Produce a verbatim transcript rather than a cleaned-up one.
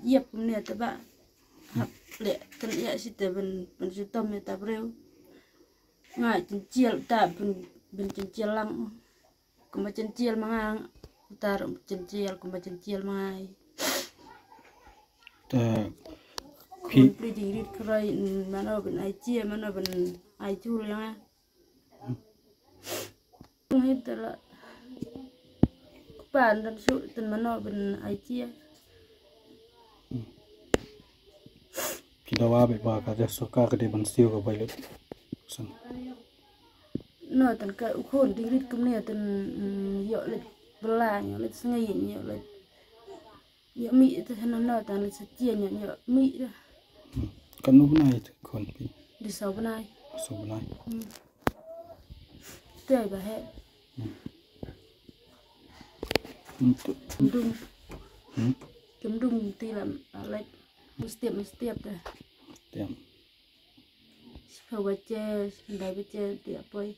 Ïap kumne te ba hap leh kan ïa shi te ban ban shu tom ïa ta breu. Nga jynjial ta ban ban jynjial lang. Kumba jynjial ma nga, uta ruh jynjial kumba jynjial ma nga. Te Phi pli jingrit khroi mano ban ai chia mano ban ai jul ïa nga. Ngi te la kpan dan shu ten mano ban ai chia. Ki dawa bad ba ka ja sorkar ka dei ban siew ka bai lut. San. No tan ka u khun ding rit kumne tan ïoh leit bla ïoh leit sngi ïoh leit ïoh mi te hana no tan leit sa chia ïoh ïoh mi da. Kan u bnai te khun pi. Di sau bnai. Sau bnai. Te ba he Untuk dung hmm, kem dung ti lam leit mesti mesti te. tiang. Sepha bache, ndai bache ti apoi.